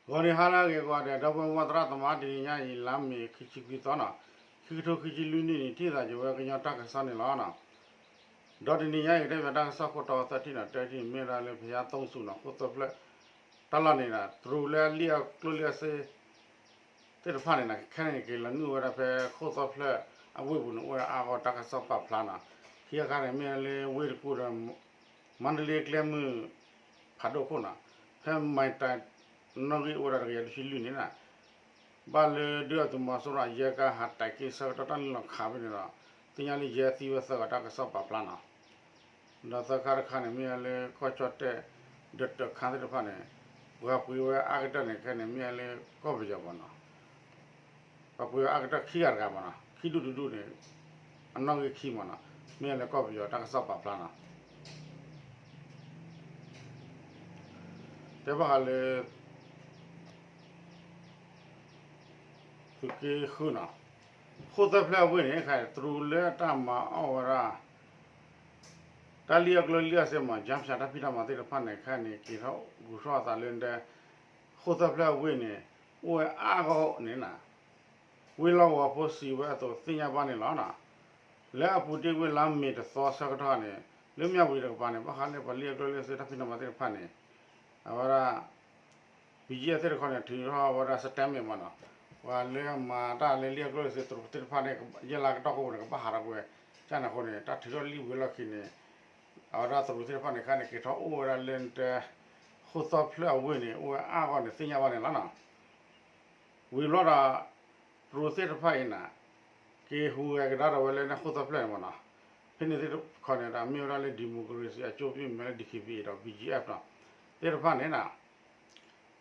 ဂီၤနံၤဟါလၢအဂ့ၤကိးဂၤဒဲး ဒီပုၢ်ဝဲၢ်သရၣ်သမါ တနံၤညါအံၤ လါမ့ၤခံဆံခွံသီန့ၣ်, ခံကထိခံဆံလွံၢ်နံၣ်န့ၣ် ထံၣ်သးက့ၤဝဲကညီတၢ်ကစီၣ်န့ၣ်လီၤ. ဒီးတနံၤညါအံၤ ကတဲဘၣ်တၢ်ကစီၣ်ခိၣ်တီသၢထံၣ်န့ၣ်, တထံၣ်န့ၣ်မ့ၢ်ဝဲဒၣ်လၢ ဘုရားသုံးဆူန့ၣ် ခိၣ်သၢဖျၢၣ်တၢ်လီၢ်န့ၣ်ဒီး တရူးလၢအလံၣ်အကျိၣ်လံၣ်အစ့ သ့ၣ်တဖၣ်န့ၣ် ခဲအံၤန့ၣ် က့ၤလီၤနုာ်ဝဲဒၣ်ဖဲခိၣ်သၢဖျၢၣ်အဝ့ၢ်ပူၤန့ၣ် အိၣ်ဝဲဒၣ်အါဂီၢ်တၢ်ကစီၣ်ပာ်ဖျါန့ၣ်, ခံခါန့ၣ် မ့ၢ်ဝဲလၢဝ့ၢ်တကူၣ်ဒီး မါတလ့ကျဲမုၢ်ဖးဒိၣ်ခိၣ်န့ၣ်, ဖဲမၤတၢ်နီၣ်ဂံၢ်အိၣ်ဝဲဒၣ်တကယၤတဆံလွံၢ်န့ၣ်န့ၣ်, ဘၣ်လၢဒုးအသုးမီၤစိရိၤအယဲၢ်ကါဟးတဲာ်က့ၤဆၢကတီၢ်တၢ်လီၢ်ခးဖဲန့ၣ်ဒီး သ့ၣ်ညါလၢယဲၢ်သံဝဲသၢဂၤတၢ်ကစီၣ်ပာ်ဖျါန့ၣ်, ဒီးသၢခါတခါန့ၣ် မ့ၢ်ဝဲလၢကီၢ်ကၠီၣ်တဲၣ် ဒီးတၢးခါသ့ၣ်တဖၣ်န့ၣ်, ပှၤပှ့ၤဝဲအါကတၢၢ်န့ၣ် ခဲအံၤန့ၣ် မ့ၢ်ဝဲလၢကီၢ်ပယီၤမ့ၢ်န့ၣ်, ပှၤပှ့ၤဝဲအါကတၢၢ်ခံဂၤတဂၤမ့ၢ်န့ၣ်, ခံဒူၣ်တဒူၣ်န့ၣ်, အနီၣ်ဂံၢ်ခံမ့ၢ်န့ၣ်, မ့ၢ်ဝဲလၢကီၢ်ပယီၤတၢ်ကစီၣ်ပာ်ဖျါန့ၣ် တဲဘၣ်ဃးလၢ သုးက့ဃုန့ၣ်, ခိၣ်သၢဖျၢၣ်အဝ့ၢ်န့ၣ် ခဲအံၤတရူးလၢတၢ်မၤအီၣ်ဝဲဒၣ် တၢ်လံၣ်အကျိၣ်လံၣ်အစ့မ့ၢ် ကၠါဖၠးတၢ်ဖံးတၢ်မၤသ့ၣ်တဖၣ်န့ၣ် ခဲအံၤန့ၣ် က့ၤထီၣ်ဂုၤထီၣ်အသးလၢဒဲ ခိၣ်သၢဖျၢၣ်အဝ့ၢ်န့ၣ် အိၣ်ဝဲအါဂီၢ်န့ၣ်န့ၣ်, ဝ့ၢ်လီၢ်ကဝီၤဖိစံးဝဲအသိးသ့ၣ်ညါဘၣ်န့ၣ်လီၤ. လၢအပူၤတ့ၢ်ဝ့ၢ်လါမ့ၤတသီဆၢကတီၢ်န့ၣ် လၢမၠၣ်ဝတံၤတကပၤန့ၣ် ဘၣ်ဃးလၢပှၤလံၣ်အကျိၣ်လံၣ်အစ့တၢ်ဖံးတၢ်မၤသ့ၣ်တဖၣ်န့ၣ်, အဝဲဒၣ် ဘံယဲၢ်သ့ၣ်တခီန့ၣ် ထုးထီၣ်ဝဲဒၣ် statement မ့ၢ်န့ၣ်, ပှၤလၢအမၤတၢ်လၢလံၣ်အကျိၣ်လံၣ်အစ့တရူးသ့ၣ်တဖၣ်န့ၣ် ယဲၢ်လါကတီၢ်ကိးပူၤန့ၣ် ကဘၣ်ဟးထီၣ်ကွံာ်ဝဲ, ကန့ၣ်အဃိန့ၣ် တၢ်ထုးထီၣ်လံၣ်ဝံၤလီၢ်ခံန့ၣ်, အဝဲဒၣ်တရူးသ့ၣ်တဖၣ်န့ၣ် ခဲအံၤန့ၣ် က့ၤထီၣ်အိၣ်ဝဲဒၣ်လၢတဲ ခိၣ်သၢဖျၢၣ်အဝ့ၢ်န့ၣ် အိၣ်ဝဲအါဂီၢ်န့ၣ်သ့ၣ်ညါဘၣ်န့ၣ်လီၤ. ဝံၤဘျီဒီး တရူးသ့ၣ်တဖၣ်အံၤန့ၣ် က့ၤဟူးဂဲၤကဒါဒီးဝဲလၢန့ၣ်ခိၣ်သၢဖျၢၣ်န့ၣ်မ့ၢ်န့ၣ်, ဖဲန့ၣ်သ့ၣ်တခီန့ၣ် တၢ်မ့ၢ်ဝဲဒၣ်လၢ democracy အကျိုးပြု မ့ၢ်လၢ DKBA ဒီး BGF န့ၣ် သ့ၣ်တဖၣ်န့ၣ်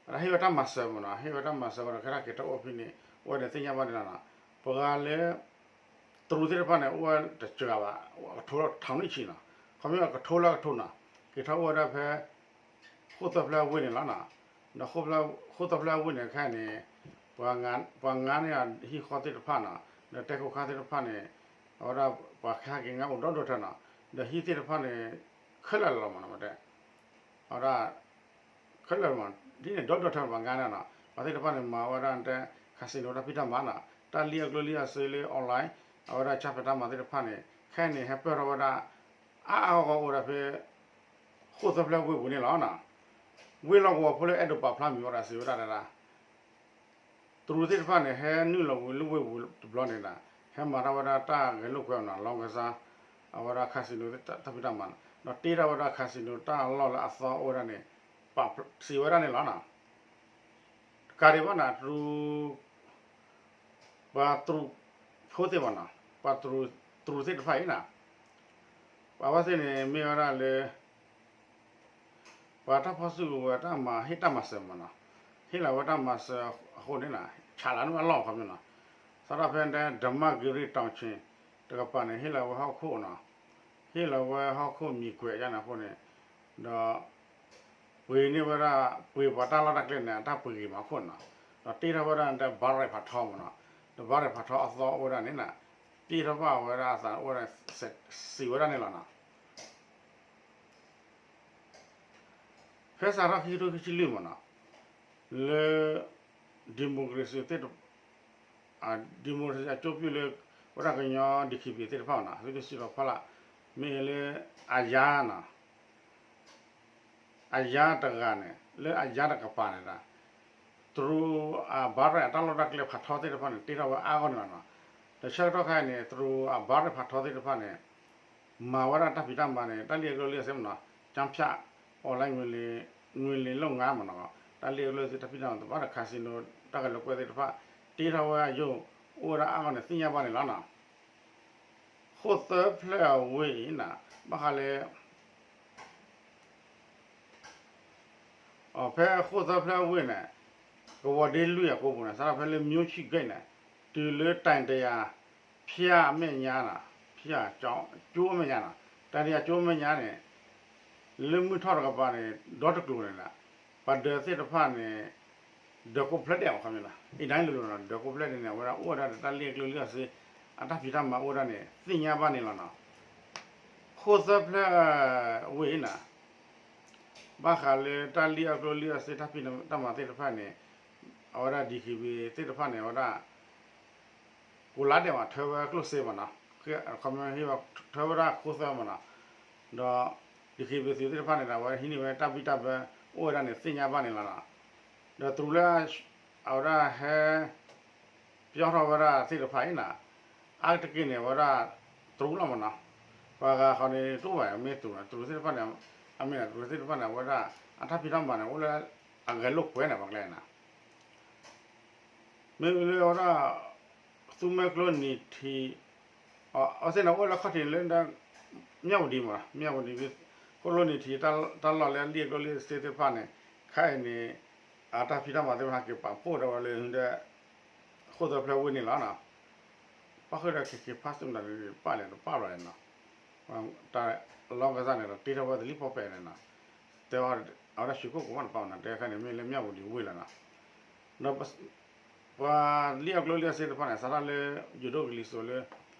ဟ့ၣ်ဝဲတၢ်မၤစၢၤမ့ၢ်န့ၣ်, ဟ့ၣ်ဝဲတၢ်မၤစၢၤဝဲဒီး ခဲတၢ်က့ၤထီၣ်အိၣ်ဖဲန့ၣ် အိၣ်ဝဲန့ၣ်သ့ၣ်ညါဘၣ်န့ၣ်လီၤ. ပှၤလၢ တရူးသ့ၣ်တဖၣ်န့ၣ် အိၣ်ဝဲတစှၤဘၣ်, ကထိလၢထီနံၣ်ဆံန့ၣ်, ခီမ့ၢ်ကထိလၢကထိန့ၣ်, က့ၤထီၣ်အိၣ်ဝဲဒၣ်ဖဲ ခိၣ်သၢဖျၢၣ်အဝ့ၢ်န့ၣ်လီၤ. ဒီးခိၣ်သၢဖျၢၣ်အဝ့ၢ်န့ၣ်ခဲအံၤန့ၣ် ပှၤငါန့ၢ်ဟံၣ်ဃီသ့ၣ်တဖၣ်န့ၣ်, ဒီးတဲခိၣ်ခါသ့ၣ်တဖၣ်န့ၣ်, အဝဲဒၣ်ပှၤကဟဲက့ၤငါအိၣ်ဒီဒူၣ်ထၢန့ၣ်, ဒီးဟံၣ်သ့ၣ်တဖၣ်န့ၣ် ခဲလၢာ်လီၤမ့ၢ်န့ၣ်, အဝဲဒၣ် ခဲလၢာ်မ့ၢ် ဒ်န့ၣ်ဒီဒူၣ်ထၢပှၤငါန့ၣ်န့ၣ်, ပှၤသ့ၣ်တဖၣ်န့ၣ် မၤဝဲဒၣ်တဲ casino တၢ်ဖံးတၢ်မၤန့ၣ်, တၢ်လံၣ်အကျိၣ်လံၣ်အစ့လၢ online, အဝဲဒၣ် ကၠါဖဲး တၢ်မၤသ့ၣ်တဖၣ်န့ၣ် ခဲအံၤန့ၣ် ဟဲပၢၢ်ထီၣ်ဝဲဒၣ် အါအါဂီၢ်ဂီၢ်အိၣ်ဝဲဒၣ်ဖဲ ခိၣ်သၢဖျၢၣ်ဝ့ၢ်ပူၤန့ၣ်လီၤ. ဝ့ၢ်လီၢ်ကဝီၤဖိလၢအဲၣ်ဒိးပာ်ဖျါမံၤဝဲဒၣ်စံးဝဲဒၣ်တဒၣ် တရူးသ့ၣ်တဖၣ်န့ၣ် ဟဲနုာ်လီၤဝံၤလၢဝ့ၢ်ပူၤတဘျီန့ၣ်ဒီး ဟဲမၤထီၣ်ဝဲဒၣ်တၢ်ဂဲၤလိာ်ကွဲန့ၣ် လောင်းကစား, အဝဲဒၣ် casino တၢ်ဖံးတၢ်မၤန့ၣ်, ဒီးတ့ထီၣ်ဝဲဒၣ် casino တၢ်လီၢ်လၢအသီအိၣ်ဝဲဒၣ်န့ၣ် ပာ်စံးဝဲဒၣ်န့ၣ်လီၤ. တကးဒံးဘၣ်န့ၣ် တရူး ပှၤတရူးဖိသ့ၣ်မ့ၢ်န့ၣ်, ပှၤတရူးသ့ၣ်တဖၣ်အံၤန့ၣ်, ပှၤဝဲသ့ၣ်န့ၣ်မ့ၢ်ဝဲဒၣ်လၢ ပှၤတၢ်ဖီၣ်စုကဝဲၤတၢ်မၤဟ့ၣ်တၢ်မၤစၢၤမ့ၢ်န့ၣ်, ဟ့ၣ်လီၤဝဲတၢ်မၤစၢၤအဃိန့ၣ်န့ၣ် ဆးလီၤန့ၢ်အလီၢ်ခီမ့ၢ်န့ၣ်, စးထီၣ်ဖဲဒဲ ဓမ္မဂိရိတောင်ခြေ တကပၤန့ၣ် ဟ့ၣ်လီၤဝဲဟီၣ်ခိၣ်န့ၣ်, ဟ့ၣ်လီၤဝဲဟီၣ်ခိၣ်မံၤကွဲးယါန့ၣ်အဃိန့ၣ်, ဒီး ပှ့ၤန့ၢ်ဝဲဒၣ် ပှ့ၤပှၤတၢ်လီၢ်တၢ်ကျဲန့ၣ် အတၢ်ပှ့ၤဂ့ၤမးခိၣ်န့ၣ်, ဒီးတ့ထီၣ်ဝဲဒၣ်ဒဲ ဘါရဲၣ်ဖးထီမ့ၢ်န့ၣ်, ဒီးဘါရဲၣ်ဖးထီအသီအိၣ်ဝဲဒၣ်န့ၣ်န့ၣ်, တ့ထီၣ်ဘၣ်ဝဲဒၣ်အသးအိၣ်ဝဲဒၣ် စံးဝဲဒၣ်န့ၣ်လီၤန့ၣ်. ဖဲစးထီၣ်ခံကထိခံဆံလွံၢ်မ့ၢ်န့ၣ်, လၢ democracy သ့ၣ်တ democracy အကျိုးပြုလၢ ဝဲဒၣ်ကညီ DKBA သ့ၣ်တဖၣ်န့ၣ် သုတစံးလီၤဖီလာ်, မ့ၢ်လၢ အယါန့ၣ် အယါတဂၤန့ၣ် လၢအယါတကပၤန့ၣ်ဒီး တရူးအဘါရဲၣ်အတၢ်လီၢ်တၢ်ကျဲဖးထီသ့ၣ်တဖၣ်န့ၣ် တ့ထီၣ်ဝဲအါဂီၢ်န့ၣ်လီၤန့ၣ်. ဒီးဆၢကတီၢ်ခဲအံၤန့ၣ် တရူးအဘါရဲၣ်ဖးထီသ့ၣ်တဖၣ်န့ၣ် မၤဝဲဒၣ်တၢ်ဖံးတၢ်မၤန့ၣ် တၢ်လံၣ်အကျိၣ်လံၣ်အစ့မ့ၢ်န့ၣ်, ကၠါဖၠး online ငွေလိမ်လုပ်ငန်းမ့ၢ်န့ၣ်, တၢ်လံၣ်အကျိၣ်လံၣ်အစ့တၢ်ဖံးတၢ်မၤ တဘၣ်ဒီး casino တၢ်ဂဲၤလိာ်ကွဲသ့ၣ်တဖၣ် တ့ထီၣ်ဝဲအယိာ် အိၣ်ဝဲဒၣ်အါဂီၢ်န့ၣ် သ့ၣ်ညါဘၣ်န့ၣ်လီၤန့ၣ်. ခိၣ်သၢဖျၢၣ်အဝ့ၢ်အံၤန့ၣ် ဘၣ်ဃးလၢ ဖဲခိၣ်သၢဖျၢၣ်အဝ့ၢ်န့ၣ် ကဝီၤဒ့လွံၢ်အကိပူၤန့ၣ် စးထီၣ်ဖဲလၢ မျိုးချစ်ဂိတ် န့ၣ် တုၤလၢ တိုင်တရာ ဖၠၣ်အမဲာ်ညါန့ၣ်, ဖၠၣ်ကၠိအမဲာ်ညါန့ၣ်, တိုင်တရာကၠိအမဲာ်ညါန့ၣ် လၢမုၢ်ထီၣ်တကပၤန့ၣ် ဒီတကျိၤန့ၣ်လီၤ, ပှၤဒၢးသ့ၣ်တဖၣ်န့ၣ် ဒၢးကိးဖျၢၣ်ဒဲးမ့ၢ်ခီမ့ၢ်န့ၣ်, အံၤဒၣ်လိၤလိၤန့ၣ် ဒၢးကိးဖျၢၣ်ဒဲးန့ၣ် အဝဲဒၣ်အိၣ်ဝဲဒၣ်ဒီးတၢ်လံၣ်အကျိၣ်လံၣ်အစ့ အတၢ်ဖံးတၢ်မၤအိၣ်ဝဲဒၣ်န့ၣ် သ့ၣ်ညါဘၣ်န့ၣ်လီၤန့ၣ်. ခိၣ်သၢဖျၢၣ်အဝ့ၢ်အံၤန့ၣ် ဘၣ်ဃးလၢတၢ်လံၣ်အကျိၣ်လံၣ်အစ့တၢ်ဖံးတၢ်မၤသ့ၣ်တဖၣ်န့ၣ် အဝဲဒၣ် DKBA သ့ၣ်တဖၣ်န့ၣ် အဝဲဒၣ် ကိးလါဒဲးမး ထၢဝဲကျိၣ်စ့မးနီၤ, ခီမ့ၢ်ထၢဝဲဒၣ်ခိသွဲမးနီၤ, ဒီး DKBA သုးသ့ၣ်တဖၣ်န့ၣ်ဒီး အဝဲဟံးန့ၢ်ဝဲတၢ်ဘံၣ်တၢ်ဘၢအိၣ်ဝဲဒၣ်န့ၣ် သ့ၣ်ညါဘၣ်န့ၣ်လီၤနီၤ. ဒီးတရူးလၢ အဝဲဒၣ်ဟဲ ပျီထီၣ်ဝဲဒၣ်သ့ၣ်တဖၣ်အံၤနီၤ, အါတက့ၢ်န့ၣ် အဝဲဒၣ် တရူးလီၤမးနီၤ, ပှၤဂၤဃီန့ၣ်တအိၣ်ဘၣ် မ့ၢ်တရူးနီၤ, တရူးသ့ၣ်တဖၣ်န့ၣ် အမ့ၢ်တရူးသ့ၣ်တဖၣ်န့ၣ် အဝဲဒၣ် အတၢ်ဖံးတၢ်မၤန့ၣ် အိၣ်လၢ အဂဲၤလိာ်ကွဲန့ၣ် ပှၤကျဲန့ၣ် မ့မ့ၢ်လၢအဝဲဒၣ် သူမွဲကျိနံၤထံး အဝဲသ့ၣ်န့ၣ်အိၣ်လၢခီၣ်ထံးလၢ မၠၣ်ဝတံၤမး မၠၣ်ဝတံၤ ခိၣ်လိနံၤထံး တၢ်လီၢ်လၢအလံၣ်အကျိၣ်လံၣ်အစ့သ့ၣ်တဖၣ်န့ၣ် ခဲအံၤန့ၣ် အတၢ်ဖံးတၢ်မၤသ့ၣ်တဖၣ်ဟဲက့ၤပာ်ဖှိၣ်ဒီးဝဲလၢ ဃိၣ်သၢဖျၢၣ်ဝ့ၢ်န့ၣ်လီၤ. ပၣ်ဃုာ်ဒီး ခ့ခ့ဖးစူၣ်မတၤန့ၣ် ပာ်လဲၣ်တပာ်ဘျီန့ၣ်နီၤ, တၢ်လီၢ်ကစၢ်န့ၣ်ဒီး တ့ထီၣ်ဝဲသလံၣ်ဖီပဲာ်န့ၣ်နီၤ, တဲဝဲ အဝဲဒၣ် ရွှေကုက္ကို မးတပာ်နီၤ, တဲခဲန့ၣ် မ့ၢ်လၢမၠၣ်ဝတံၤဝ့ၢ်လီၤနီၤ. ဒီး ပှၤလံၣ်အကျိၣ်လံၣ်အစ့တဖၣ်န့ၣ် စးထီၣ်လၢ ယိၤဒိၣ်ကလံၤစိးလၢ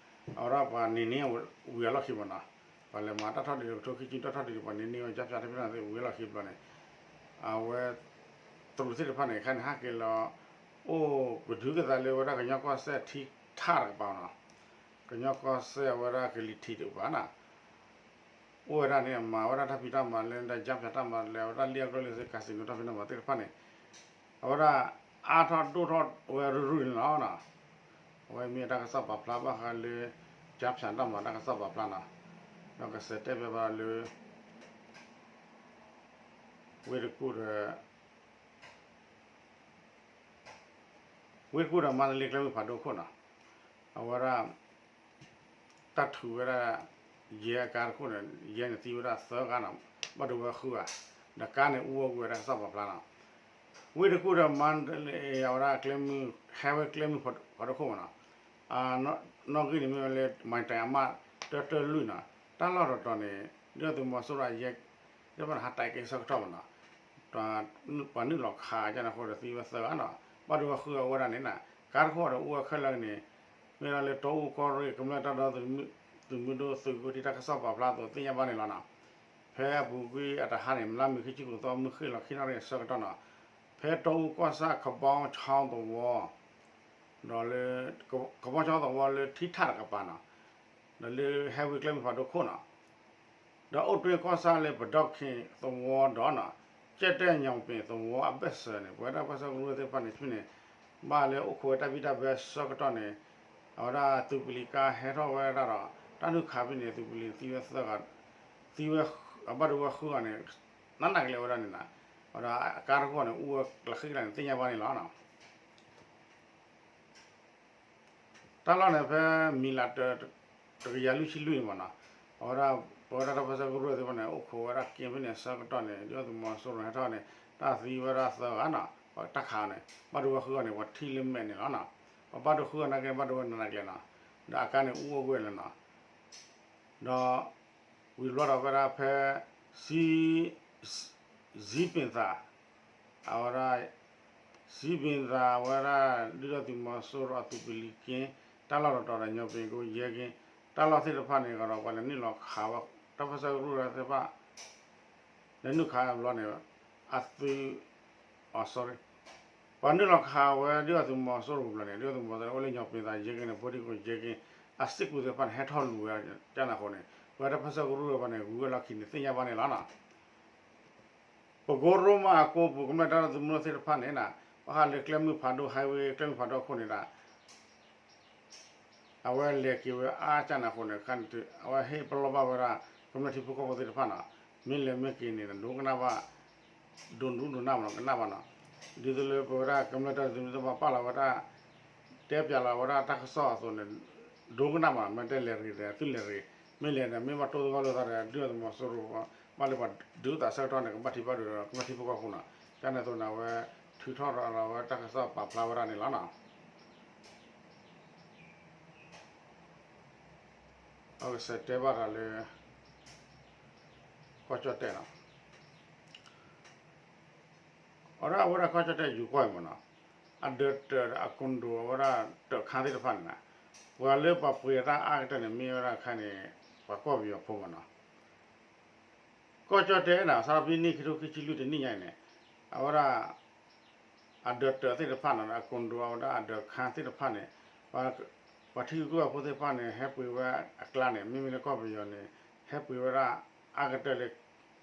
အဝဲဒၣ်ပှၤန့ၢ်န့ၢ်ဝံၤအလီၢ်ခံမးနီၤ, ပှၤလဲၤမၤတၢ်ထီၣ်ဒုး ကထိခံဆံတၢ်ထီၣ်ဒုး ပှၤန့ၢ်န့ၢ်ဝဲ ကၠါဖၠးတဖၣ်န့ၣ်သ့ၣ်ဝံၤအလီၢ်ခံဘျီန့ၣ် အဝဲ တရူးသ့ၣ်တဖၣ်န့ၣ် ခဲန့ၣ် ဟဲက့ၤလီၤ အိၣ်ကဒုကသးလၢဝဲဒၣ်ကညီကီၢ်စဲၣ်ထံထၣ်တကပၤနီၤ, ကညီကီၢ်စဲၣ်အဝဲဒၣ်ကလံၤထံးတကပၤနီၤ, အိၣ်ဝဲဒၣ်န့ၣ် မၤဝဲဒၣ်တၢ်ဖံးတၢ်မၤလၢ ကၠါဖၠးတၢ်မၤလဲၤဝဲဒၣ်လံၣ်အကျိၣ်လံၣ်အစ့ casino တၢ်ဖံးတၢ်မၤသ့ၣ်တဖၣ်န့ၣ် အဝဲဒၣ် အါထီၣ်ဒိၣ်ထီၣ်ဝဲရုၢ်ရုၢ်န့ၣ်လီၤ. အဝဲမ့ၢ်တၢ်ကစီၣ်ပာ်ဖျါဘၣ်ဃးလၢ ကၠါဖၠးတၢ်မၤတၢ်ကစီၣ်ပာ်ဖျါနီၤ, ဒီးကစဲးတဲဘၣ်ဘၣ်လၢ ဝ့ၢ်တကူၣ်ဒီး ဝ့ၢ်တကူၣ်ဒီးမါတလ့ကျဲမုၢ်ဖးဒိၣ်ခိၣ်နီၤ, အဝဲဒၣ် တၢ်ထုးဝဲဒၣ် ယဲအကါတခိၣ်န့ၣ် ယဲန့ၣ်သံဝဲဒၣ်သၢဂၤနီၤ, ဘၣ်ဒိဝဲဃုဂၤ, ဒီးကါန့ၣ်အူအီၣ်ကွံာ်ဝဲဒၣ်ကစီၣ်ပာ်ဖျါနီၤ, ဝ့ၢ်တကူၣ်ဒီးမါတလ့ အဝဲဒၣ်ကျဲမုၢ် ဟဲဝဲကျဲမုၢ်ဖးဒိၣ်ခိၣ်မးနီၤ, နီၣ်ဂံၢ်န့ၣ်မ့ၢ်ဝဲလၢ မၤတၢ်အမး တၢတၢလွံၢ်နီၤ, တၢ်လီၢ်တတီၤန့ၣ် ဒုၣ်ဒါသုးမီၤစိရိၤအယဲၢ် ဒ်ဘၣ်န့ၣ် ဟးတဲာ်က့ၤဆၢကတီၢ်မးနီၤ, ပှၤနုာ်လီၤခးကန့ၣ်အဃိဒီးသံဝဲသၢဂၤနီၤ, ဘၣ်ဒိဝဲဃုဂၤဝဲဒၣ်န့ၣ်နီၤ, ကါတခိၣ်ဒီးအူဝဲခဲလၢာ်န့ၣ် မ့ၢ်ဒၣ်လၢတီအူကီၢ်ရ့ၣ် ကမျၢၢ်တၢ်ဒီသဒၢသုးမုၢ်ဒိၣ်သုးက့တၢ်ကစီၣ်ပာ်ဖျါအသိးသ့ၣ်ညါဘၣ်န့ၣ်လီၤနီၤ, ဖဲအပူၤကွံာ်အတဟါန့ၣ် လါမ့ၤခံဆံဃိးသီ မုၢ်ဃ့ၢ်လီၤခံနၣ်ရံၣ်အဆၢကတီၢ်နီၤ, ဖဲတီအူကီၢ်ဆၣ် ကဘီဆီသဝီ ဒီးလၢ ကဘီဆီသဝီလၢထံထၣ်တကပၤနီၤ, ဒီးလၢဟဲဝ့ၢ်ကျဲမုၢ်ဖးဒိၣ်ခိၣ်နီၤ, ဒီးအိၣ်တွ့ကီၢ်ဆၣ်လၢပဒီခ့ၣ်သဝီဒီးနီၤ, ကၠဲၣ်တဲၣ်ညီၣ်ပ့ၤသဝီအဘၢၣ်စၢၤန့ၣ် ပဝဲဒၣ်ပၢဆှၢကရူၢ်သ့ၣ်တဖၣ်န့ၣ်ဆူန့ၣ် ဘၣ်လၢအိၣ်ခိးဝဲတၢ်ဘံၣ်တၢ်ဘၢဆၢကတီၢ်န့ၣ် အဝဲဒၣ်သုးပလံၤကါဟဲထီၣ်ဝဲဒၣ်ဒီး တၢ်နုာ်ခးဖဲန့ၣ် သုးပလံၤသံဝဲသၢဂၤ, သံဝဲ အဘၣ်ဒိဝဲဃုဂၤန့ၣ် နးနးကလဲာ်ဝဲဒၣ်န့ၣ်နီၤ, အဝဲဒၣ်အကါတခိၣ်န့ၣ် အူဝဲလီၤဃံကလးန့ၣ်သ့ၣ်ညါဘၣ်န့ၣ်လီၤနီၤ. တၢ်လီၢ်န့ၣ်ဖဲမံၤလးတၢ တကယၤလွံၢ်ဆံလွံၢ်န့ၣ်မးနီၤ, အဝဲဒၣ် ပဝဲဒၣ်တၢ်ပၢဆှၢကရူၢ်သ့ၣ်တဖၣ်န့ၣ် အိၣ်ခိးဝဲဒၣ်က့ၤဖဲန့ၣ်အဆၢကတီၢ်န့ၣ် ဒုၣ်ဒါသုးမီၤစိရိၤဟဲထီၣ်န့ၣ် တၢ်သံဝဲဒၣ်သၢဂၤနီၤ, တၢ်ခးန့ၣ် ဘၣ်ဒိဝဲဃုဂၤန့ၣ် ပှၤထံၣ်လၢမဲာ်န့ၣ်လီၤနီၤ, ပှၤဘၣ်ဒိဃုဂၤနာ်က့န့ၣ် ဘၣ်ဒိဝဲနးနးကလဲာ်နီၤ, ဒီးအကါန့ၣ်အူအီၣ်ကွံာ်လီၤနီၤ, ဒီး ဝံၤဘျီဒီးဝဲဒၣ်ဖဲ စံ စံပ့ၤသး အဝဲဒၣ် စံပ့ၤသးဝဲဒၣ် ဒုၣ်ဒါသုးမီၤစိရိၤအသုးပလံၤက့ၤ တၢ်လီၢ်တတီၤဒီးညီပ့ၤကယဲၢ်က့ၤ တၢ်လီၢ်သ့ၣ်တဖၣ်န့ၣ်ဒီး ပှၤလဲၤနုာ်လီၤခးဝဲ တၢ်ပၢဆှၢကရူၢ်သ့ၣ်တဖၣ် လဲၤနုာ်ခးဘျီန့ၣ် အသုး အ sorry ပှၤနုာ်လီၤခးဝဲဒုၣ်ဒါသုးမီၤစိရိၤဘျီန့ၣ် ဒုၣ်ဒါသုးမီၤစိရိၤအိၣ်လၢညီပ့ၤသးယဲၢ်က့ၤန့ၣ် ဖိဒံကိးယဲၢ်က့ၤ အစ့ၢ်ကီးသ့ၣ်တဖၣ်န့ၣ် ဟဲထီၣ်လူၤဝဲကန့ၣ်အဃိန့ၣ် ပဝဲဒၣ်တၢ်ပၢဆှၢကရူၢ်သ့ၣ်တဖၣ်န့ၣ် ဂုၤဝဲလီၢ်ခံန့ၣ် သ့ၣ်ညါဘၣ်န့ၣ်လီၤနီၤ. ပကိရိမးအကိပူၤ ကမျၢၢ်တၢ်ဒီသဒၢသုးမုၢ်ဒိၣ်သ့ၣ်တဖၣ်န့ၣ် ဘၣ်ဃးလၢကျဲမုၢ်ဖးဒိၣ် highway ကျဲမုၢ်ဖးဒိၣ်အခိၣ်န့ၣ်ဒီး အဝဲလဲၤက့ၤဝဲအါကန့ၣ်အဃိန့ၣ် ခဲန့ၣ် အဝဲဟ့ၣ်ပလီၢ်ဘၣ်ဝဲဒၣ် ကမျၢၢ်ထံဖိကီၢ်ဖိသ့ၣ်တဖၣ်နီၤ မ့ၢ်လဲၤမ့ၢ်က့ၤန့ၣ် ဒိကနၣ်ဘၣ် ဒိးဒူဒိးနၢ်မးနီၤ ကနၣ်ဘၣ်နီၤ ဒ်သိးလၢပဝဲဒၣ်ကမျၢၢ်တၢ်ဒီသဒၢသုးမုၢ်ဒိၣ်သ့ၣ်တဖၣ်ပာ်လီၤဝဲဒၣ် တဲပၠးလီၤဝဲဒၣ်တၢ်ကစီၣ်အသိးန့ၣ် ဒိကနၣ်မး မ့ၢ်တဲလဲၤတဂ့ၤဒီး သုလဲၤတဂ့ၤ မ့ၢ်လဲၤဒီး မ့ၢ်ဘၣ်တိၢ်သဂီၢ်လိာ်သးဒီး ဒုၣ်ဒါသုးမီၤစိရိၤ ဘၣ်လၢပှၤဒုးသးဆၢကတီၢ်န့ၣ် ကဘၣ်ထံၣ်ဘၣ်ဒိးဒီး ကမျၢၢ်ထံဖိကီၢ်ဖိနီၤ ကန့ၣ်အသိးန့ၣ် အဝဲထုးထီၣ်လီၤဝဲတၢ်ကစီၣ်ပာ်ဖျါဝဲဒၣ်န့ၣ်လီၤနီၤ. အကစၢ်တဲဘၣ်တၢ်လၢ ကီၢ်ကၠီၣ်တဲၣ်နီၤ အဝဲဒၣ် အဝဲဒၣ်ကီၢ်ကၠီၣ်တဲၣ်ယူၤကွီၢ်အံၤမးနီၤ အဒၢးတၢးအ condo အဝဲဒၣ်တၢးခါသ့ၣ်တဖၣ်န့ၣ်နီၤ ပှၤလၢပှၤပှ့ၤတၢ်အါကတၢၢ်န့ၣ် မ့ၢ်ဝဲဒၣ်ခါန့ၣ် ပှၤကီၢ်ပယီၤဖိမးနီၤ ကီၢ်ကၠီၣ်တဲၣ်နီၤ စးထီၣ်ဖဲနံၣ်ခံထိခံဆံလွံၢ်တနံၣ်ညါအံၤန့ၣ် အဝဲဒၣ် အဒၢးတၢးသ့ၣ်တဖၣ်န့ၣ် အကိၣ်ဒိၣ်အဝဲဒၣ်အဒၢးခါသ့ၣ်တဖၣ်န့ၣ် ပှၤထံဂုၤကီၢ်ဂၤဖိသ့ၣ်တဖၣ်န့ၣ် ဟဲပှ့ၤဝဲအကျါန့ၣ် မ့မ့ၢ်လၢကီၢ်ပယီၤန့ၣ် ဟဲပှ့ၤဝဲဒၣ်အါကတၢၢ်လၢ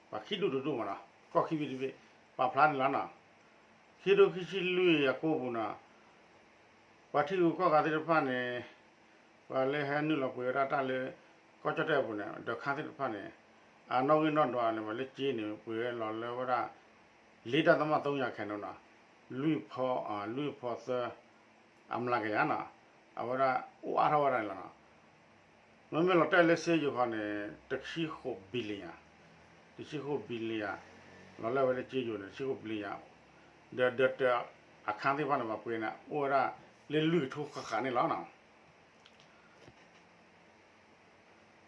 ပှၤခံဒူၣ်တဒူၣ်မ့ၢ်နီၤ ကီၢ်ခံဘ့ၣ်တဘ့ၣ် ပာ်ဖျါန့ၣ်လီၤနီၤ. ခံထိခံဆံလွံၢ်အကိာ်ပူၤနီၤ ပှၤထံဂုၤကီၢ်ဂၤသ့ၣ်တဖၣ်န့ၣ် ပှၤလၢဟဲနုာ်လီၤပှ့ၤဝဲဒၣ်တၢ်လၢ ကီၢ်ကၠီၣ်တဲၣ်အပူၤန့ၣ် ဒၢးခါသ့ၣ်တဖၣ်န့ၣ် အနီၣ်ဂံၢ်နီၣ်ဒွးန့ၣ် ပှၤလၢကၠ့န့ၣ် ပှ့ၤဝဲလီၤလၢဝဲဒၣ် လ့တၢ်သမၣ်သိညါခဲန့ၣ်နီၤ လွံၢ်ဖီ လွံၢ်ဖီသၢ အမျးကယၤနီၤ အဝဲဒၣ်အိၣ်အါထီၣ်ဝဲဒၣ်န့ၣ်လီၤနီၤ. မ့မ့ၢ်လီၤတဲာ်လၢစ့ယိၤခီန့ၣ် တဆံဃိး billion တဆံဃိး billion လီၤလၢဝဲလၢစ့ယိၤန့ၣ် တဆံဃိး billion ဒီးဒၢးတၢးအခါသ့ၣ်တဖၣ်န့ၣ် ပှၤပှ့ၤန့ၣ် အိၣ်ဝဲဒၣ်လၢလွံၢ်ကထိဃၣ်ဃၣ်န့ၣ်လီၤနီၤ.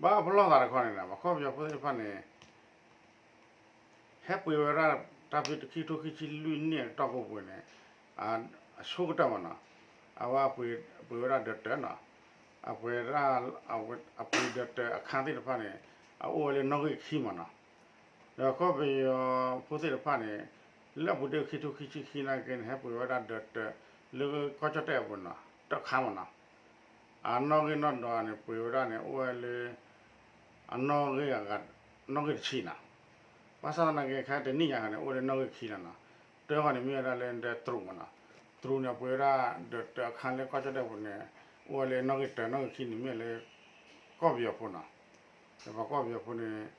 ဘၣ်ပလီၢ်သးတခီန့ၣ် ပှၤကီၢ်ပယီၤဖိသ့ၣ်တဖၣ်န့ၣ် ဟဲပှ့ၤဝဲဒၣ် တၢ်ဖဲတခံထိခံဆံလွံၢ်နံၣ်အတီၢ်ပူၤပူၤန့ၣ် အဆိကတၢၢ်မ့ၢ်နီၤ အဝဲပှ့ၤဝဲဒၣ်ဒၢးတၢးနီၤ အပှ့ၤဒၣ် အပှ့ၤဒၢးတၢးအခါသ့ၣ်တဖၣ်န့ၣ် အအိၣ်ဝဲလၢနီၣ်ဂံၢ်ခံမ့ၢ်နီၤ. ဒီးကီၢ်ပယီၤဖိသ့ၣ်တဖၣ်န့ၣ် လၢအပူၤတ့ၢ်ခံထိခံဆံခံနာ်က့န့ၣ် ဟဲပှ့ၤဝဲဒၣ်ဒၢးတၢး လၢကီၢ်ကၠီၣ်တဲၣ်အပူၤနီၤ တၢ်ခါမ့ၢ်နီၤ အနီၣ်ဂံၢ်နီၣ်ဒွးန့ၣ် ပှ့ၤဝဲဒၣ်န့ၣ် အိၣ်ဝဲလၢ အနီၣ်ဂံၢ်အဂၤ နီၣ်ဂံၢ်တဆံနီၤ. ဘၣ်ဆၣ်သနာ်က့ ခဲတနံၣ်ညါခါန့ၣ် အိၣ်လၢနီၣ်ဂံၢ်ခံလီၤနီၤ. တၢ်ဃီန့ၣ် မ့ၢ်ဝဲဒၣ်လၢဒၢးတရူးမ့ၢ်နီၤ. တရူးန့ၣ် ပှ့ၤဝဲဒၣ်ဒၢးတၢးအခါလၢကီၢ်ကၠီၣ်တဲၣ်ပူၤန့ၣ် အိၣ်ဝဲလၢနီၣ်ဂံၢ်တၢ နီၣ်ဂံၢ်ခံန့ၣ် မ့ၢ်လၢ ကီၢ်ပယီၤဖိနီၤ. ဒီးပှၤကီၢ်ပယီၤဖိန့ၣ်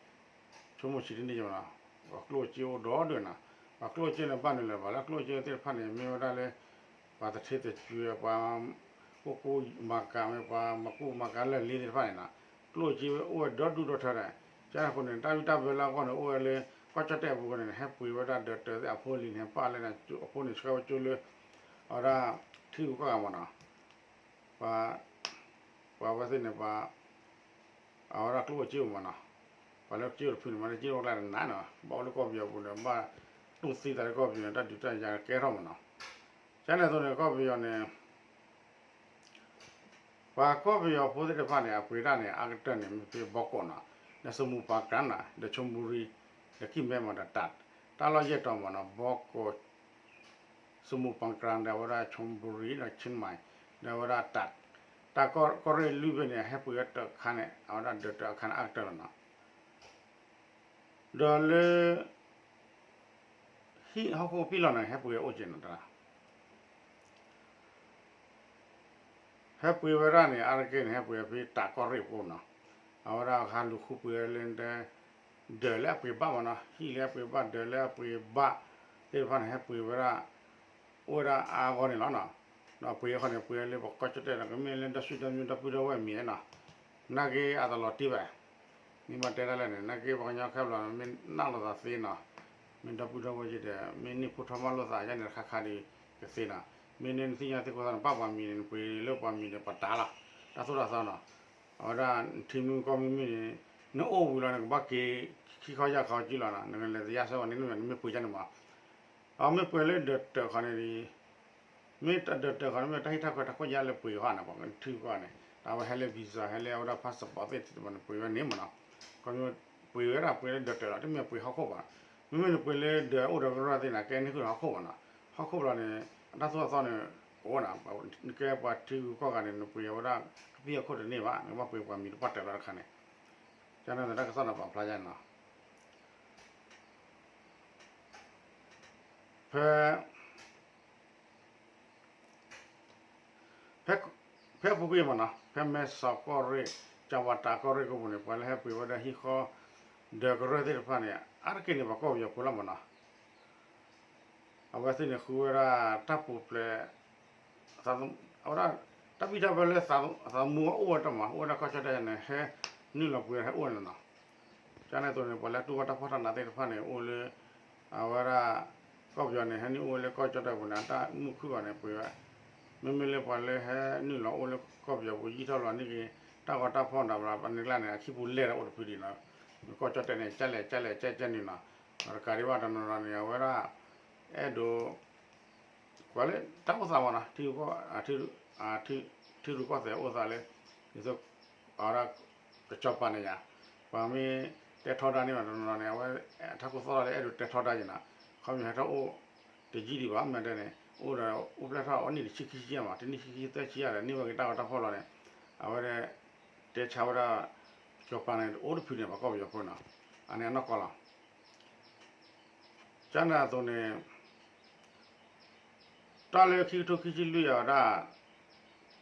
ဆိကမိၣ်ဆံးတန့ၢ်က့ၤမ့ၢ်နီၤ. ပှၤကျိၣ်စ့အိၣ်ဒီဒူၣ်နီၤ. ပှၤကျိၣ်စ့န့ၣ် ဘၣ်နုၤလဲၣ် ပှၤလၢကျိၣ်စ့သ့ၣ်တဖၣ်န့ၣ် မ့ၢ်ဝဲဒၣ်လၢ ပှၤတထ့တစှဲ ပှၤကူၣ်ကူၣ်မၤကၤမ့ၢ် ပှၤမၤကူၣ်မၤကၤလၢာ်လ့သ့ၣ်တဖၣ်န့ၣ်နီၤ. ကျိၣ်စ့အိၣ်ဝဲဒီဒူၣ်ဒီထၢန့ၣ် ကန့ၣ်အဃိန့ၣ် တၢ်ဘံၣ်တၢ်ဘၢလၢအဂီၢ်န့ၣ် အိၣ်ဝဲလၢ ကီၢ်ကၠီၣ်တဲၣ်အပူၤန့ၣ် ဟဲပှ့ၤဝဲဒၣ်ဒၢးတၢးသ့ၣ်အဖိလံၤန့ၣ် ပာ်လၢ အဖိန့ၣ် ဆှၢဝဲကၠိလၢ အဝဲဒၣ် ထံဂုၤကီၢ်ဂၤမ့ၢ်နီၤ. ပှၤ ပှၤဝဲသ့ၣ်န့ၣ် ပှၤ အဝဲဒၣ်ကျိၣ်စ့အိၣ်မ့ၢ်နီၤ. ပှၤလၢကၠိတဖုန့ၣ် မ့ၢ်လၢကၠိအိၣ်ကျါတနၤနီၤ ဘၣ်အိၣ်လၢကီၢ်ပယီၤပူၤန့ၣ် ဘၣ်တူၢ်သံသးလၢကီၢ်ပယီၤန့ၣ် တၢ်ဒုးတၢ်ယၤကဲထီၣ်မ့ၢ်နီၤ. ကန့ၣ်အသိးန့ၣ် ကီၢ်ပယီၤန့ၣ် ပှၤကီၢ်ပယီၤဖိသ့ၣ်တဖၣ်န့ၣ် အပှ့ၤတၢ်န့ၣ် အါကတၢၢ်န့ၣ် မ့ၢ်ဖဲဘီကီးနီၤ ဒီးစမူးပၤကရၣ်နီၤ ဒီးဆိဘူရံ ဒီးကံၢ်မဲမ့ၢ်ဒီးတၢ် တၢ်လီၢ်ယဲၢ်တီၤမ့ၢ်နီၤ ဘီကီး စမူးပၤကရၣ် ဒီးဝဲဒၣ်ဆိဘူရံ ဒီးခၠ့ၣ်မၢၣ် ဒီးဝဲဒၣ်တၢ် တၢ်ကီၢ်ရ့ၣ်လွံၢ်ဘ့ၣ်န့ၣ် ဟဲပှ့ၤဝဲတၢးအခါန့ၣ် အဝဲဒၣ်ဒၢးတၢးအခါန့ၣ် အါကတၢၢ်လီၤနီၤ. ဒီးလၢ ဟံၣ်ဟီၣ်ခိၣ်ပံၣ်လီၤန့ၣ် ဟဲပှ့ၤအိၣ်က့ၤနီၤတၢ် ဟဲပှ့ၤဝဲဒၣ်န့ၣ် အါတက့ၢ်န့ၣ် ဟဲပှ့ၤဖဲတၢ်ကီၢ်ရ့ၣ်အပူၤနီၤ. အဝဲဒၣ်အခါလူၤဃုပှ့ၤဝဲလၢ ဒၢးလၢအပှ့ၤဘၣ်မ့ၢ်နီၤ ဟံၣ်လၢအပှ့ၤဘၣ် ဒၢးလၢအပှ့ၤဘၣ်သ့ၣ်တဖၣ်န့ၣ် ဟဲပှ့ၤဝဲဒၣ် အိၣ်ဝဲဒၣ်အါဂီၢ်န့ၣ်လီၤနီၤ. ဒီးပှ့ၤဃီန့ၣ် ပှ့ၤလၢပကီၢ်ကၠီၣ်တဲၣ်ဒီး ကမ့ၢ်လၢဒီဆူၣ်ဒီမုၢ်ဒီပုၢ်ဒီဝဲၢ်မံၤနီၤ နာ်က့အတလီၤတံၢ်ဘၣ် မ့ၢ်ဘၣ်တဲဒၣ်လဲၣ်န့ၣ် နာ်က့ပှၤကညီခဲဘျီန့ၣ် မ့ၢ်နၢ်လိာ်သးသ့နီၤ မ့ၢ်ဒီပုၢ်ဒီဝဲၢ်ယဲဒီး မ့ၢ်န့ၢ်ဖိထီၣ်မၢလိာ်သးယဲန့ၣ် တခါခါဒီး ကသ့နီၤ. မ့ၢ်န့ၢ်နသ့ၣ်ညါသ့ၣ်ခိၣ်သးန့ၣ် ပာ်ပှၤမံၤန့ၣ် နပှ့ၤလၢပှၤမံၤန့ၣ် ပတၢ်လီၤ တၢ်သိၣ်တၢ်သီနီၤ. အဝဲဒၣ် နထံမုၢ်ကီၢ်မုၢ်မ့ၢ်န့ၣ် နအိၣ်ဝံၤလီၤန့ၣ် ကဘၣ်က့ၤ ခံခီယၢ်ခီကံလီၤနီၤ နကလဲၤသယၢ်ဆၢဝဲန့ၣ် နမ့ၢ်ပှ့ၤယဲန့ၣ်မး အမ့ၢ်ပှ့ၤလၢဒၢးတၢးခီန့ၣ်ဒီး မ့ၢ်တၢ်ဒၢးတၢးခီန့ၣ် မ့ၢ်တၢ်ဟံၣ်တၢ်ဃီတၢ်ခိၣ်ညါလၢပှ့ၤဃီန့ၣ် ပှၤကထံကီၢ်န့ၣ် တၢ်ဝဲဟဲလၢ visa ဟဲလၢအဝဲဒၣ် passport သ့ၣ်တဖၣ်န့ၣ် ပှ့ၤဝဲန့ၣ်မ့ၢ်နီၤ. ကီၢ်ပှ့ၤဝဲဒၣ်ပှ့ၤလၢဒၢးတၢးလီၤ တမ့ၢ်ပှ့ၤဟီၣ်ခိၣ်ဘၣ်. မ့မ့ၢ်နပှ့ၤလၢဒၢးအိၣ်ဒီးကရၢၢ်သ့ၣ်န့ၣ် ကဲန့ၢ်ဃုာ်ဒီးဟီၣ်ခိၣ်ဘၣ်နီၤ. ဟီၣ်ခိၣ်ဘျီန့ၣ် အတၢ်သိၣ်တၢ်သီန့ၣ် အိၣ်နီၤ နကဲပှၤထံဂုၤကီၢ်ဂၤန့ၣ် နပှ့ၤအဝဲဒၣ် ကပံၢ်အခိၣ်တန့ၢ်ဘၣ် နကဘၣ်ပှ့ၤပှၤမံၤတပှၢ်တၢၢ်လီၤတခါန့ၣ် ကန့ၣ်တၢ်ကစီၣ်န့ၣ်ပာ်ဖျါယဲနီၤ. ဖဲ ဖဲ ဖဲအပူၤကွံာ်မ့ၢ်နီၤ ဖဲမဲဆီးကီၢ်ရ့ၣ် ကၠၤဝၤတးကီၢ်ရ့ၣ်ကပူၤန့ၣ် ပှၤလၢဟဲပှ့ၤဝဲဒၣ်ဟံၣ်ဃီ ဒၢးကရၢၢ်သ့ၣ်တဖၣ်န့ၣ် အါတက့ၢ်န့ၣ် ပှၤကီၢ်ပယီၤဖိလီၤမ့ၢ်နီၤ. အဝဲသ့ၣ်န့ၣ်ဃုဝဲဒၣ်တၢ်ပူၤဖျဲး အဝဲဒၣ် တၢ်ဘံၣ်တၢ်ဘၢလၢ သးသမူအိၣ်ဝဲတမး အိၣ်ဝဲဒၣ်ကီၢ်ကၠီၣ်တဲၣ်န့ၣ် ဟဲနုာ်လီၤပှ့ၤဟဲအိၣ်န့ၣ်လီၤနီၤ. ကန့ၣ်အသိးန့ၣ် ပှၤလၢတူၢ်ဘၣ်တၢ်ဖှီၣ်တၢ်နးသ့ၣ်တဖၣ်န့ၣ် အိၣ်လၢ အဝဲဒၣ် ကီၢ်ပယီၤန့ၣ် ဟဲနုာ်အိၣ်ဝဲလၢကီၢ်ကၠီၣ်တဲၣ်ပူၤန့ၣ် အတၢ်မုာ်ခုၣ်ဘၣ်န့ၣ် ပှ့ၤဝဲ မ့မ့ၢ်လၢပှၤလၢဟဲနုာ်လီၤအိၣ်လၢကီၢ်ပယီၤပူၤ ယံာ်ထီၣ်လီၤန့ၢ်က့ၤ တၢ်ဂီၤတၢ်ဖီၣ်ဒီး ပှၤန့ၣ်ကျါန့ၣ် အခံပူၤလဲၢ်ဒီးအိၣ်တဖုဒံးနီၤ. ကီၢ်ကၠီၣ်တဲၣ်န့ၣ် ကလဲၣ် ကလဲၣ် ကဲ ကဲန့ၣ်နီၤ. တကးဒံးဘၣ်တနီၤနီၤန့ၣ် အဝဲဒၣ် အဲၣ်ဒိး ကွၢ်လၢတၢ်အိၣ်သးမ့ၢ်နီၤ ထံရူၢ်ကီၢ်သဲးအိၣ်သးလၢ ဒ်သိး အဝဲဒၣ် ကစီၤပၤန့ၣ်ယါ ပှၤမ့ၢ်တဲထီဒါန့ၢ်ဘၣ်တနီၤနီၤန့ၣ် အဝဲ ထးခိၣ်သီၣ်လီၤလၢအဲၣ်ဒိးတဲထီဒါယါနီၤ ခီပညီဟဲထီၣ်အိၣ်တယံာ်ဒံးဘၣ် မ့ၢ်တဲန့ၣ် အိၣ်ဒီးအိၣ်ဖျဲၣ်ထီၣ်အီၤနံၣ်တဆံခံဆံယဲၢ်မး တနံၣ်ဆံခံဆံသၢဆံယဲၢ်ဒီး န့ၢ်ဝဲက့ၤတၢ်ဂီၤတၢ်ဖီၣ်လီၤန့ၣ် အဝဲဒၣ် တဲဆါဝဲဒၣ် ကၠီၤပၤန့ၣ် တအိၣ်တဖုန့ၣ် ပှၤကီၢ်ပယီၤဖိနီၤ အန့ၣ်အနီၢ်ကီၢ်လီၤ. ကန့ၣ်အသိးန့ၣ် တၢ်လၢခံကထိခံဆံလွံၢ်အဝဲဒၣ်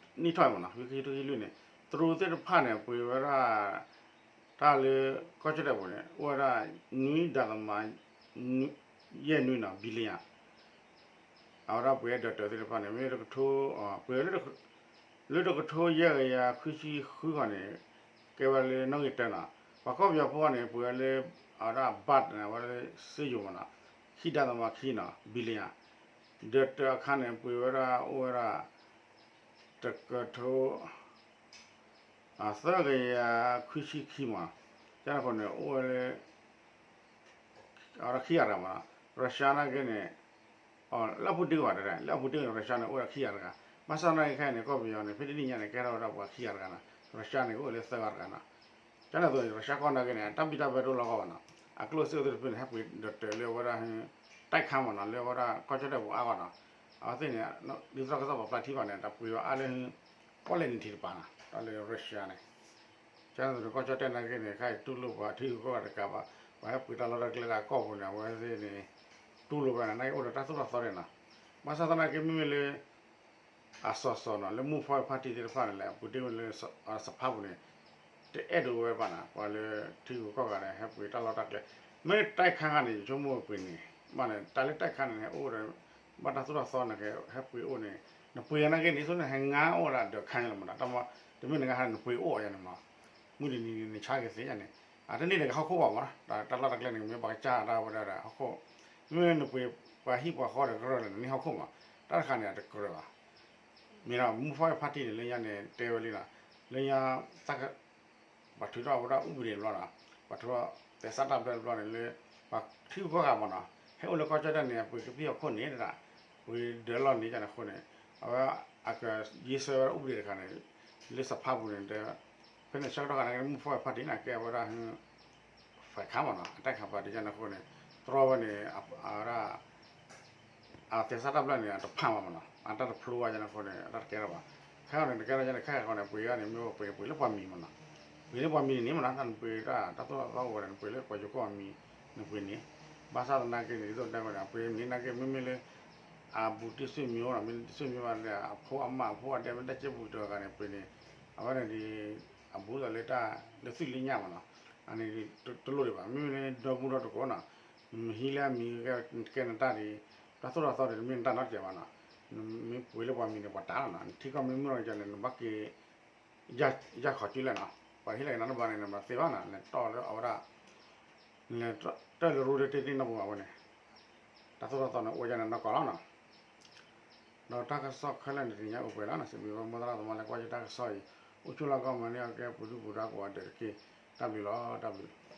နံၣ်ထီၣ်မးနီၤ ခံကထိခံဆံလွံၢ်န့ၣ် တရူးသ့ၣ်တဖၣ်န့ၣ် ပှ့ၤဝဲဒၣ် တၢ်လၢ ကီၢ်ကၠီၣ်တဲၣ်ပူၤန့ၣ် အိၣ်ဝဲဒၣ် နွံဒသမ ယဲၢ်နွံနီၤ billion အဝဲဒၣ်ပှ့ၤဝဲဒၣ်တၢ်သ့ၣ်တဖၣ်န့ၣ် မ့ၢ်တကထိ ပှ့ၤဝဲ လၢတကထိယဲၢ်ကယၤခွံဆံဃုခီန့ၣ် ကဲဝဲလၢနီၣ်ဂံၢ်တၢနီၤ ပှၤကီၢ်ပယီၤဖိန့ၣ် ပှ့ၤဝဲလၢ အဝဲဒၣ် ဘၣ်န့ၣ် အဝဲလၢစ့ယိၤမးနီၤ ခံဒသမခံနီၤ billion ဒီးတၢ်အခါန့ၣ် ပှ့ၤဝဲဒၣ်အိၣ်ဝဲဒၣ် တကထိ သၢကယၤခွံဆံခံမး ကန့ၣ်အဃိန့ၣ် အိၣ်ဝဲလၢ အဝဲဒၣ်ခံဂၤတဂၤမးနီၤ Russia နာ်က့န့ၣ် လၢအပူၤတ့ၢ်ကဘၣ်တဒၣ် လၢအပူၤတ့ၢ်န့ၣ် Russia န့ၣ် အိၣ်ဝဲဒၣ်ခံဂၤတဂၤ ဘၣ်ဆၣ်သနာ်က့ခဲအံၤန့ၣ် ကီၢ်ပယီၤန့ၣ် ဖဲတနံၣ်ညါန့ၣ် ကဲထီၣ်ဝဲဒၣ်ပှၤခံဂၤတဂၤနီၤ Russia န့ၣ် ကအိၣ်လၢသၢဂၤတဂၤနီၤ ကန့ၣ်အသိး Russia ကီၢ်နာ်က့န့ၣ် အတၢ်ဘံၣ်တၢ်ဘၢတအိၣ်လီၤကီၢ်ဘၣ်နီၤ အကျိၣ်စ့အိၣ်သ့ၣ်တဖုန့ၣ် ဟဲပှ့ၤဒီးတၢၤလၢအဝဲဒၣ် တိုက်ခန်းမးနီၤ လၢအဝဲဒၣ်ကီၢ်ကၠီၣ်တဲၣ်ပူၤအါဂီၢ်နီၤ အဝဲသ့ၣ်န့ၣ် ဒ်သိးကစီၣ်ပာ်ဖျါထံဘၣ်န့ၣ် တၢ်ပှ့ၤဝဲအါလၢ ပီၣ်လဲၣ်နံၤထံးတပၤနီၤ တၢ်လၢ Russia န့ၣ် ကန့ၣ်အသိးန့ၣ် ကီၢ်ကၠီၣ်တဲၣ်နာ်က့န့ၣ် ခဲအံၤတူၢ်လိာ်ပှၤထံဂုၤကီၢ်ဂၤတကးဘၣ် ပှၤဟဲပှ့ၤတၢ်လီၢ်တၢ်ကျဲလၢအကီၢ်ပူၤန့ၣ် အဝဲသ့ၣ်န့ၣ် တူၢ်လိာ်ဝဲန့ၣ် နာ်က့အိၣ်ဒီးတၢ်သိၣ်တၢ်သီဒဲးနီၤ ဘၣ်ဆၣ်သနာ်က့မ့မ့ၢ်လၢ အစီၤစီၤနီၤ လၢ Move Forward Party သ့ၣ်တဖၣ်န့ၣ်လဲၣ် အပူၤတ့ၢ်ဝဲလၢ စဖါပူၤန့ၣ် တအဲၣ်ဒိးဝဲဘၣ်နီၤ ပှၤလၢထံဂုၤကီၢ်ဂၤန့ၣ် ဟဲပှ့ၤတၢ်လီၢ်တၢ်ကျဲ မ့ၢ် တိုက်ခန်း ခါန့ၣ် ယဆိကမိၣ်ပှ့ၤန့ၣ် ဘၣ်န့ၣ် တၢ်လၢ တိုက်ခန်း န့ၣ် ဟဲအိၣ်ဒီး ဘၣ်တၢ်သိၣ်တၢ်သီန့ၣ် ဟဲပှ့ၤအိၣ်န့ၣ် နပှ့ၤနာ်က့န့ၣ် ဆိန့ၣ် ဟဲငါအိၣ်ဝဲဒၣ်ဒီးခါန့ၣ်လီၤမးနီၤ တမ့ၢ်နငါဟဲနပှ့ၤအိၣ်အီၤယၤန့ၣ်မးနီၤ မုၢ်တနံၤန့ၣ် နဆါက့ၤသ့ယၤန့ၣ် အတန့ၢ်ဒီးဟီၣ်ခိၣ်ဘၣ်မးနီၤ တၢ်လီၢ်တၢ်ကျဲန့ၣ် မ့ၢ်ပှၤကစၢ်ဒၣ်ဝဲဒၣ်ဒီးဟီၣ်ခိၣ် မ့မ့ၢ်နပှ့ၤပှၤဟံၣ်ပှၤဃီဒီးကရၢၢ်န့ၣ် နန့ၢ်ဟီၣ်ခိၣ်မး တၢ်တခါန့ၣ် အတကြၢးဘၣ် မ့ၢ်ဒီး Move Forward Party န့ၣ် လၢညါန့ၣ် တဲဝဲလံနီၤ လၢညါ ပှၤထုးထီၣ်ဝဲဒၣ် ဥပဒေ တဘျီနီၤ ပှၤထုးထီၣ်သဲးစးတၢ်ဘျၢတဘျီန့ၣ်လၢ ပှၤထံဂုၤကီၢ်ဂၤမးနီၤ ဟဲအိၣ်လၢကီၢ်ကၠီၣ်တဲၣ်န့ၣ် အပှ့ၤကသံၣ်ဟီၣ်ခိၣ်န့ၣ်တဒၣ် ပှ့ၤဒၢးလီၢ်န့ၣ်ကန့ၣ်အဃိန့ၣ် အဝဲအကရေးဆွဲဝဲဒၣ် ဥပဒေ တခါန့ၣ် လၢစဖါပူၤန့ၣ်ဒီး ဖဲန့ၣ်ဆၢကတီၢ်ခါန့ၣ် Move Forward Party န့ၣ် ကဲဝဲဒၣ် ဖဲခါမးနီၤ အတၢ်ခးပာ်တယၢ်န့ၣ်အဃိန့ၣ် တြီဝဲန့ၣ် အဝဲဒၣ် အသဲးစးတၢ်ဘျၢန့ၣ် အတဖးမးမးနီၤ အတၢ်တဖျိဝဲယဲန့ၣ်အဃိန့ၣ် အတၢ်တကဲထီၣ်ဘၣ် ခဲအံၤန့ၣ် တကဲထီၣ်ယဲန့ၣ် ခဲအံၤအဃိန့ၣ် ပှ့ၤအီၤန့ၣ် မ့ၢ်ဝဲပှ့ၤ ပှ့ၤလၢပှၤမံၤမးနီၤ ပှ့ၤလၢပှၤမံၤန့ၣ်မးနီၤ တၢ်နပှ့ၤတၢ်တၢ်သိၣ်တၢ်သီအိၣ်ဝဲဒီး နပှ့ၤလၢပှၤယိၤကီၢ်မံၤ နပှ့ၤန့ၣ် ဘၣ်ဆၣ်သနာ်က့န့ၣ် ဒ်သိးတဲဝဲန့ၣ် အပှ့ၤမ့ၢ်နာ်က့ မ့မ့ၢ်လၢ အဘူးတံၢ်စွ့မံၤအိၣ်နီၤ မ့ၢ်တံၢ်စွ့မံၤဘၣ်လၢ အဖိအမါအဖိအဒဲမ့ၢ်တၢ်စ့ပူၤတဂၤန့ၣ် ပှ့ၤန့ၣ် အဝဲန့ၣ်ဒီး အဘူးသးလၢတၢ်လၢသွံၣ်လၢညၣ်မးနီၤ အန့ၣ်တလိၣ်ဒံးဘၣ် မ့မ့ၢ်လၢဒီမူဒီတကိးနီၤ နမ့ၢ်ဟံးလၢအမံၤ ကဲနတၢ်ဒီး တၢ်သိၣ်တၢ်သီဒီး တမ့ၢ်နတၢ်နီတစဲးဘၣ်နီၤ နမ့ၢ်ပှ့ၤလၢပှၤမံၤန့ၣ် ပှၤတၢ်လီၤနီၤ နထံကီၢ်မ့ၢ်မုၢ်လီၤကန့ၣ် နဘၣ်က့ၤ ယၢ်ခီၣ်ကၠူလဲၣ်နီၤ ပှၤဟ့ၣ်လီၤက့ၤနၤတဘျီန့ၣ် နမၤသ့ဘၣ်နီၤ လဲၤတီၢ်လၢအဝဲဒၣ် လဲၤတၢၢ်လၢရူဒၢတ့ၢ်တ့ၢ်နီၢ်ပူၤဘၣ်ဝဲန့ၣ် တၢ်သိၣ်တၢ်သီန့ၣ် အိၣ်ယဲန့ၣ်နီၢ်ကီၢ်လီၤနီၤ ဒီးတၢ်ကစီၣ်ခဲလၢာ်န့ၣ် တနံၤညါအိၣ်ပှဲၤလီၤနီၤ စံးဘျုးဝဲမိၢ်သရၣ်သမါလၢကွၢ်ယတၢ်ကစီၣ်အံၤ အိၣ်ဆူၣ်လီၤကီၢ်မၤန့ၢ်အီၤကဲပူၤဒုၣ်ပူၤဒါကိးဂၤဒဲးတက့ၢ် တၢ်ဘျုးလီၤ တၢ်ဘျုး